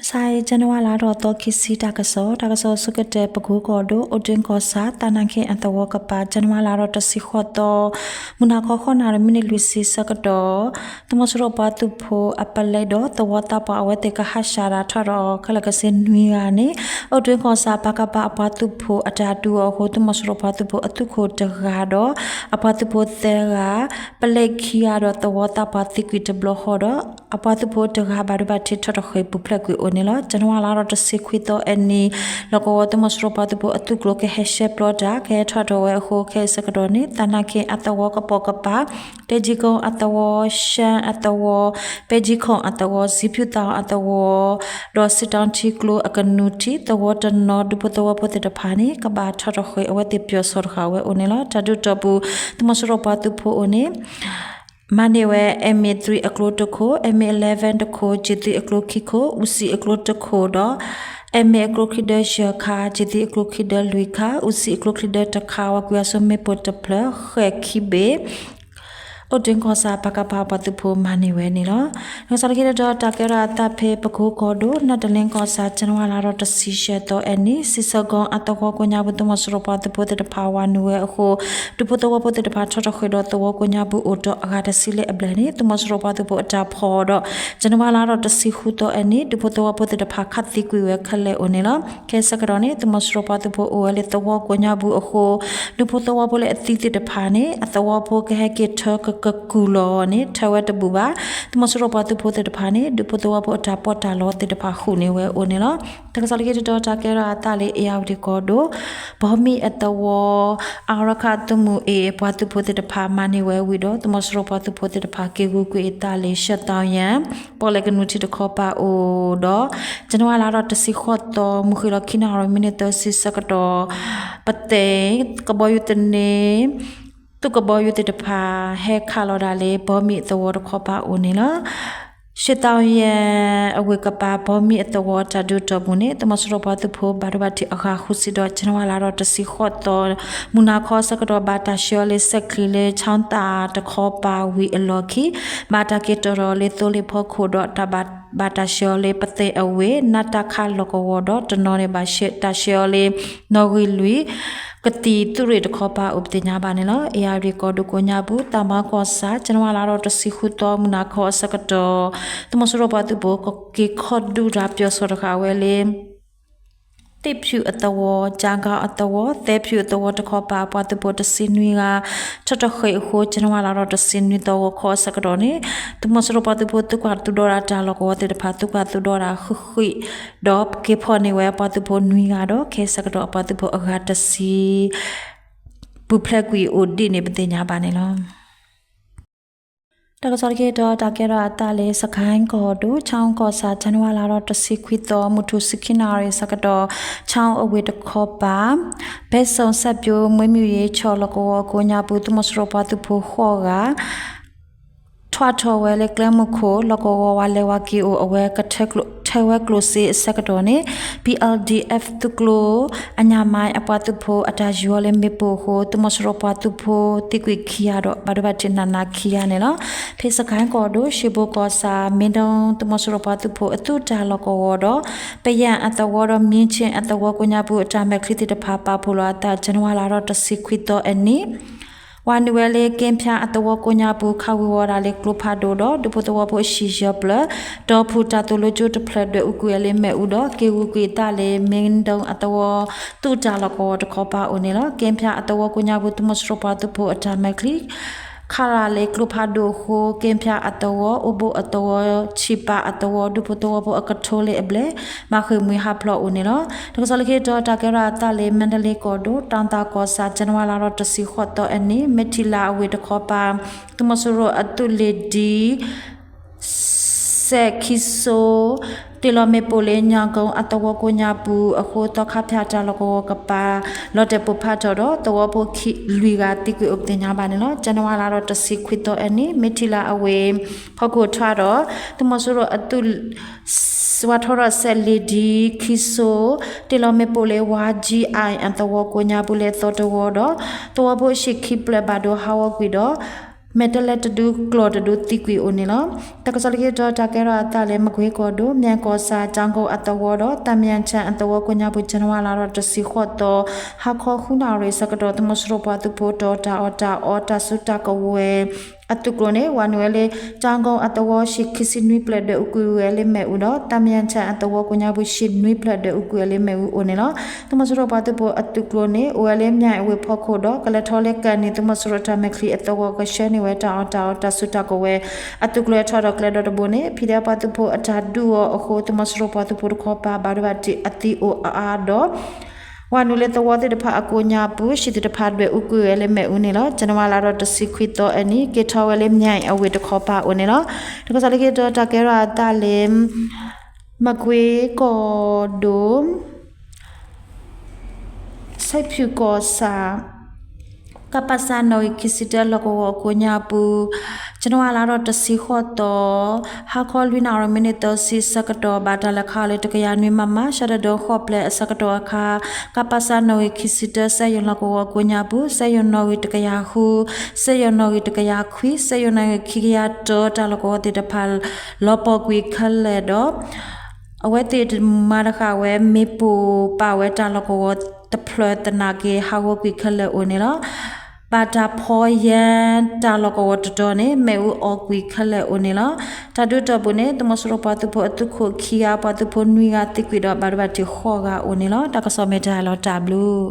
စးအံၤ ကၠနဝါလါထီၣ်သီခံဆံ တၢ်ကစီၣ်, တၢ်ကစီၣ်ဆိကတၢၢ် ပကိကီၢ်ဒိၣ် အိၣ်ဒ့ကီၢ်ဆၣ် သးနၢ်ခ့အသဝီကပၤ ကၠနဝါလါထီၣ်တဆံဃိးသီ မုၢ်နၤခီ ဃုနၣ်ရံၣ် မံးနံးလွံၢ်ဆံဆၢကတီၢ် သုးမီၤစိရိၤပှၤသုးဖိအပလဲဒီး သဝီသးပှၢ်အဝဲသ့ၣ်ကဟးဆှဲးတၢ်ထီၣ်ဒီး ခဲလၢာ်ခဲဆ့နွံဂၤန့ၣ် အိၣ်ဒ့ကီၢ်ဆၣ် ပကဖ အပှၤသုးဖိအတၢ်ဒုးအီၤအဃိ သုးမီၤစိရိၤပှၤသုးဖိအသုးခိၣ်တဂၤဒီး အပှၤသုးဖိသၢဂၤ ပလဲခံဂၤဒီးသဝီသးပှၢ်သံကွံာ်တဘျီဃီဒီး အပှၤသုးဖိတဂၤဘၣ်ဒိဘၣ်ထံး ထီၣ်ထီၣ်ဃ့ၢ်ပူၤဖျဲးကွံာ်အိၣ်န့ၣ်လီၤ. ကၠနဝါလါထီၣ်တဆံခွံသီအနံၤ လီၢ်ကဝီၤ သုးမီၤစိရိၤပှၤသုးဖိအသုးကျိၤကဟဲရှဲပျီတၢ် ကဟဲထီၣ်ထီၣ်ဝဲအဃိ ခဲအံၤဆၢကတီၢ်န့ၣ် သးနၢ်ခ့အသဝီကပိာ်ကပၤ တဲကၠံကိအသဝီ, ရှၢအသဝီ, ပဲကၠံခိၣ်အသဝီ, စံဖၠူသးအသဝီ ဒီးစံးတီထံကျိအကနူၤထံး သဝီတနီၤ ဒူဖိသဝီဖိသ့ၣ်တဖၣ်န့ၣ် ကဘၣ်ထီၣ်ထီၣ်ဃ့ၢ် အဝဲသ့ၣ်ပၠီၤစီၤတဃာ်ဝဲအိၣ်န့ၣ်လီၤ. တၢ်ဒုးတီၢ်ပူၤ သုးမီၤစိရိၤပှၤသုးဖိအိၣ်န့ၣ် မၤန့ၢ်ဝဲ MA three အကျိတခိၣ်, MA eleven တခိၣ်, ကၠံၣ်သွံၣ်အကျိခံခိၣ်, အူစံၣ်အကျိတခိၣ်ဒီး MA အကျိခံဒၢယဲၢ်ခါ, ကၠံၣ်သွံၣ်အကျိခံဒၢလွံၢ်ခါ, အူစံၣ်အကျိခံဒၢတခါ, ဝၤကွံာ်အစိမ့ၣ်ပိၢ်တဖျၢၣ် ဃဲၣ်ခံဘ့ၣ် အိၣ်ဒ့ကီၢ်ဆၣ် ပကဖ ပှၤသုးဖိမၤန့ၢ်ဝဲန့ၣ်လီၤ. တၢ်ကစီၣ်လၢခံတတီၤ တၢ်ကဲထီၣ်အသးဖဲ ပကိကီၢ်ဒိၣ် နၢ်တလ့ကီၢ်ဆၣ် ကၠနဝါလါထီၣ်တဆံယဲၢ်သီအနံၤ စံးဆၢကီအသဝီကိးညါပူၤ သုးမီၤစိရိၤပှၤသုးဖိသ့ၣ်တဖၣ်ဝၤနုာ်ဝဲအဃိ ဒူဖိသဝီဖိသ့ၣ်တဖၣ်ထီၣ်ထီၣ်ဃ့ၢ်ဒီးသဝီကိးညါပူၤအိၣ်ဒီးအဂၤတဆံလၢအဘျဲၣ်န့ၣ် သုးမီၤစိရိၤပှၤသုးဖိအတၢ်ဖီၣ်ဒီး ကၠနဝါလါထီၣ်တဆံဃုသီအနံၤ ဒူဖိသဝီဖိသ့ၣ်တဖၣ်ခးသံကွံာ်ဝဲခဲလၢာ်အိၣ်န့ၣ်လီၤ. ခဲအံၤဆၢကတီၢ်န့ၣ် သုးမီၤစိရိၤပှၤသုးဖိအိၣ်ဝဲလၢသဝီကိးညါပူၤအဃိ ဒူဖိသဝီဖိလၢအသံသ့ၣ်တဖၣ်န့ၣ် အသဝီဖိကဟဲက့ၤထၢကကကူၢ်လီၤန့ၣ် ထၢဝဲတဘူၣ်ဘၣ်. သုးမီၤစိရိၤပှၤသုးဖိသ့ၣ်တဖၣ်န့ၣ် ဒူဖိသဝီဖိအတၢ်ပီးတၢ်လီသ့ၣ်တဖၣ်ဃုာ်န့ၢ်ဝဲအိၣ်န့ၣ်လီၤ. တၢ်ကစီၣ်လၢခံတတီၤ တၢ်ကဲထီၣ်အသးလၢ အ့ၣ်ယၣ်ဝတံၣ်ကီၢ်ဒိၣ် ဘီမံၣ်အသဝီ အါရခၣ်သုးမုၢ်အ့ၣ် ပှၤသုးဖိသ့ၣ်တဖၣ်မၤန့ၢ်ဝဲဝံၤဒီး သုးမီၤစိရိၤပှၤသုးဖိသ့ၣ်တဖၣ်က့ၤဂုာ်ကွံာ်အသးလၢ ရှဲသီယဲၢ် ပီၣ်လဲၣ်ကနူၤထံးတခီပၤအိၣ်ဒီး ကၠနဝါလါထီၣ်တဆံဃိးသီ မုၢ်ဃ့ၢ်လီၤခံနၣ်ရံၣ် မံးနံးသၢဆံဆၢကတီၢ် ပသဲ ကဘီယူၤသန့ သုးကဘီယူၤသ့ၣ်တဖၣ် ဟဲခးလီၤဒၣ်လၢ ဘီမံၣ်အသဝီတခီပၤအိၣ်န့ၣ်လီၤ. ရှဲသီယဲၢ်အဝ့ၢ်ကပၤ ဘီမံၣ်အသဝီတၢ်ဒုးတီၢ်ပူၤန့ၣ် သုးမီၤစိရိၤပှၤသုးဖိဘၣ်ဒိဘၣ်ထံးအဂၤဃုဆံဒီး ကၠနဝါလါထီၣ်တဆံဃိးသီ မုၢ်နၤခီဆၢကတီၢ် ဘၣ်တၢ်ဆှၢအီၤလၢစဲးချံလၢ ခၠီသးတခီပၤဝံၤအလီၢ်ခံ ဘၣ်တၢ်က့ၤတီၢ်ထီၣ်လၢသိလ့ၣ်ဖီခိၣ်ဒီး တၢ်ဘၣ်တၢ်ဆှၢအီၤလၢပသဲအဝ့ၢ် နးတၢ်ခးလီၢ်ကဝီၤဒီး တနီၤန့ၣ်ဘၣ်တၢ်ဆှၢအီၤလၢ နီၣ်ဂံၢ်လွံၢ် ကသံၣ်သုးရ့ၣ်တခီပၤအိၣ်ပသ့ၣ်ညါဘၣ်န့ၣ်လီၤ. အ့ၣ်ယၣ်ဝတံၣ်ကီၢ်ဒိၣ်ကိးညါပူၤ သးမၤကီၢ်ဆၣ် ကၠနဝါလါထီၣ်တဆံဃုသီ မုၢ်နၤခီအဆၢကတီၢ် သုးမီၤစိရိၤပှၤသုးဖိကက့ၤခီၣ်ဒုၣ်တၢ်ပၠီၤစီၤတဃာ်ဝဲလၢ သ့ၣ်ဖၠူၣ်အသဝီ, ကၠါကီအသဝီ, သဲဖၠူၣ်အသဝီတခီပၤ ပှၤသုးဖိတဆံနွံဂၤ ထီၣ်ထီၣ်ဃ့ၢ်အဃိ ကၠနဝါလါထီၣ်တဆံနွံသီဂီၤခီအဆၢကတီၢ်န့ၣ် သုးမီၤစိရိၤပှၤသုးဖိသုးကွၢ်သူၣ်ဒိၣ်တၢ်လီၢ်ကဝီၤသ့ၣ်တဖၣ် သုးကွၢ်သူၣ်ဒိၣ်တၢ်ဃုာ်ဃ့ၢ်ဒီး က့ၤဖီၣ်န့ၢ်ဝဲပှၤသုးဖိနွံဂၤဒီး ခဲအံၤဆၢကတီၢ်အပှၤသုးဖိအဂၤတဆံ ပူၤဖျဲးကွံာ်အိၣ်ဒံးန့ၣ် ပသ့ၣ်ညါဘၣ်န့ၣ်လီၤ. တၢ်ကစီၣ်လၢခံတတီၤ တၢ်ကဲထီၣ်အသးလၢ စကဲၣ်ကီၢ်ဒိၣ် ခၠီကီၢ်ဆၣ် ကၠနဝါလါထီၣ်တဆံခွံသီ မုၢ်ထူၣ်ဆံခံနၣ်ရံၣ်အဆၢကတီၢ် ခၠီအဝ့ၢ်တခီပၤ ဘဲစိၣ်စဲးပၠိ မွေးမြူရေး ခၠီလီၢ်ကဝီၤအကိးညါပူၤ သုးမီၤစိရိၤပှၤသုးဖိဃိးဂၤ ထွဲထီၣ်ဝဲလၢကျဲမုၢ်ခိၣ် လီၢ်ကဝီၤဝၤလဲၤဝၤက့ၤအိၣ်အဝဲ ကထၢဝဲကျိၣ်စ့အဆၢကတီၢ်န့ၣ် ပီၣ်အဲလ်ဒံၣ်အဲၣ် သုးကျိၤ အညၣ်မါအပှၤသုးဖိအတၢ်ယူၤအီၤလၢမ့ၣ်ပိၢ်အဃိ သုးမီၤစိရိၤပှၤသုးဖိသံကွံာ်ခံဂၤဒီး ဘၣ်ဒိဘၣ်ထံးနးနးခံဂၤန့ၣ်လီၤ. ဖဲစကဲၣ်ကီၢ်ဒိၣ် ရှ့ဘိကီၢ်ဆၣ် မ့ၢ်ဒိ သုးမီၤစိရိၤပှၤသုးဖိအသုးတၢ်လီၢ်ကဝီၤဒီး ပယၣ်အသဝီဒီး မံၣ်ခၠ့ၣ်အသဝီကိးညါပူၤ အတၢ်မဲာ်ချံသ့ၣ်တဖၣ်ပာ်ဖှိၣ်လီၤအသး ကၠနဝါလါထီၣ်တဆံခွံသီအနံၤ ဝၤနုာ်ဝဲလၢ က့ဖၠါအသဝီကိးညါပူၤ ခးဝံၤဝီၤဒၣ်လၢကျိဖးဒိၣ်ဒီး ဒူဖိသဝီဖိအဟံၣ်ယီၤပျၢၢ် ဒီးဖုၣ်တၢ်သိၣ်လိကၠိတဖျၢၣ် ဒွဲၣ်အူကွံာ်ဝဲလၢမ့ၣ်အူဒီး က့ၤဂုာ်ကွံာ်အသးလၢ မ့ၢ်ဒိအသဝီ သုးတၢ်လီၢ်ကဝီၤတခီပၤအိၣ်န့ၣ်လီၤ. က့ဖၠါအသဝီကိးညါပူၤ သုးမီၤစိရိၤပှၤသုးဖိအတၢ်မဲာ်ချံ ခးရၤလၢကျိဖးဒိၣ်အဃိ က့ဖၠါအသဝီ အိၣ်ဘိၣ်အသဝီ ဆံးပာ်အသဝီ ဒူဖိသဝီဖိအကထိလၢအဘျဲၣ် မၤဃ့ၢ်မှံဟးဖျိးအိၣ်န့ၣ်လီၤ. တၢ်ကစီၣ်လၢခံတတီၤ တၢ်ကဲထီၣ်အသးလၢ မါဒလ့ကီၢ်ဒိၣ် တၢ်သးကီၢ်ဆၣ် ကၠနဝါလါထီၣ်တဆံဃိးသီအနံၤ မဲၢ်ထံလါအဝ့ၢ်တခီပၤ သုးမီၤစိရိၤအသုးလ့ၣ်ဒံ စဲးခံစိ တ့ၢ်လီၤမ့ၣ်ပိၢ်လၢ ညၣ်ကိအသဝီကိးညါပူၤအဃိ သီခါဖၠၣ်တၢ်လီၢ်ကဝီၤကပၤ လီၤတဲာ်ပိၢ်ဖးထီၣ်ဒီး သဝီဖိခံလွံၢ်ဂၤသံကွံာ်အိၣ်ပသ့ၣ်ညါဘၣ်န့ၣ်လီၤ. ကၠနဝါလါထီၣ်တဆံခွံသီအနံၤ မဲၢ်ထံလါအဝ့ၢ် ဖီခိၣ်ထွဲဒီး သုးမီၤစိရိၤအသုး ဝၤထီရီၣ်စဲးလ့ၣ်ဒံ ခံစိ တ့ၢ်လီၤမ့ၣ်ပိၢ်လၢ ဝါကၠံအၣ် အသဝီကိးညါပူၤလၢသီတဝီဒီး သဝီဖိအဟံၣ်ခံဖျၢၣ်ဘၣ်ဒိဟးဂီၤကွံာ်ဒီး မဲာ်တလဲတဒု ကျီၢ်တဒုသံကွံာ်အိၣ်န့ၣ်လီၤ. တၢ်ကစီၣ်လၢခံတတီၤ တၢ်ကဲထီၣ်အသးလၢ မကွ့ကီၢ်ဒိၣ် မၠဲၣ်ကီၢ်ဆၣ် တၢ်ကိၣ်အသဝီဒီး တၢ်မၠဲၣ်ဆၣ်အသဝီကိးညါပူၤ ဇန်နဝါလါဒီးတဆံဃိးသီ ဟါခီဃုနၣ်ရံၣ်ဆၢကတီၢ် သုးမီၤစိရိၤပှၤသုးဖိ တၢ်အီၣ်တၢ်အီ တၢ်စူးတၢ်ကဝဲၤ အသုးကျိၤန့ၣ် ဝၤနုာ်ဝဲလၢ တၢ်ကိၣ်အသဝီ ရှံၣ်ခံဆံနွံဖျၢၣ်ဒွဲၣ်အူကွံာ်ဝဲလၢ မ့ၣ်အူဒီး တၢ်မၠဲၣ်ဆၣ်အသဝီကိးညါပူၤ ရှံၣ်နွံဖျၢၣ်ဒွဲၣ်အူကွံာ်ဝဲလၢ မ့ၣ်အူအိၣ်န့ၣ်လီၤ. သုးမီၤစိရိၤပှၤသုးဖိအသုးကျိၤန့ၣ် အိၣ်ဝဲလၢ မၠဲၣ်အဝ့ၢ်ဖီခိၣ်ဒီး ကလဲၤထီၣ်လၢ ကၣ်နံၣ် သုးမီၤစိရိၤတၢ်မဲာ်ချံအသဝီ ကဆှၢန့ၢ်ဝဲ တၢ်အီၣ်တၢ်အီ တၢ်စူးတၢ်ကဝဲၤ အသုးကျိၤဟဲထီၣ်ဒီးကျဲဒီတဘိန့ၣ် ဖံးဒဲးပှၤသုးဖိအတၢ်ဒုးအီၤအဃိ သုးမီၤစိရိၤပှၤသုးဖိတခီပၤ ဘၣ်ဒိဘၣ်ထံးအသံအိၣ်အါအါဒီး ဝၤနုာ်လၢသဝီသ့ၣ်တဖၣ်အကိးညါပူၤ ရှံၣ်သ့ၣ်တဖၣ်ဒွဲၣ်အူကွံာ်ဝဲလၢ မ့ၣ်အူန့ၣ်လီၤ. ဇန်နဝါလါဒီးတဆံခွံသီအနံၤ က့ၤထီၣ်ဝဲလၢ မၠဲၣ်အဝ့ၢ်တခီပၤအိၣ်န့ၣ်လီၤ. တၢ်ကစီၣ်လၢခံတတီၤ တၢ်ကဲထီၣ်အသးလၢ မကွ့ကီၢ်ဒိၣ် ဆဲးဖၠူၣ်ကီၢ်ဆၣ် ကပစၢ် နီၣ်ဂံၢ်ခံဆံတၢ လီၢ်ကဝီၤအကိးညါပူၤ ဇန်နဝါလါဒီးတဆံဃိးသီ ဟါခီလွံၢ်နၣ်ရံၣ် မံးနံးသၢဆံဆၢကတီၢ် ဘၣ်တၢ်လဲၤခးအီၤလၢတကယၤနွံမမ ရှဲတဒိဃိးပျဲၢ်အဆၢကတီၢ်အခါ ကပစၢ် နီၣ်ဂံၢ်ခံဆံတၢ စက်ရုံလီၢ်ကဝီၤအကိးညါပူၤ စက်ရုံနီၣ်ဂံၢ်တကယၤဃု, စက်ရုံနီၣ်ဂံၢ်တကယၤခွံ, စက်ရုံနီၣ်ဂံၢ်ခံကယၤတၢ တၢ်လီၢ်ကဝီၤသ့ၣ်တဖၣ် လီၤပှီၢ်ကွံာ်ခဲလၢာ်ဒီး အဝဲသ့ၣ်မၤတဃာ်ဝဲ မ့ၣ်ပိၢ်ပာ်ဝဲတၢ်လီၢ်ကဝီၤတဖျၢၣ်သနာ်က့ ဟးဂီၤကွံာ်ခဲလၢာ်အိၣ်န့ၣ်လီၤ. ဘၣ်တၢ်ဖီယဲၢ်တၢ်လီၢ်ကဝီၤတတီၤန့ၣ် မ့ၣ်အူအီၣ်ကွံာ်ခဲလၢာ်အိၣ်န့ၣ်လီၤ. တၢ်ဒုးတီၢ်ပူၤန့ၣ် သုးမီၤစိရိၤပှၤသုးဖိအသုးခိၣ်ခံဂၤ ပှၤသုးဖိနွံဂၤသံကွံာ်ဒီး ဘၣ်ဒိဘၣ်ထံးဃိးဂၤအိၣ်န့ၣ်လီၤ. တၢ်ကစီၣ်မ့ၢ်တၢ်လီၤတၢ်ဘျုး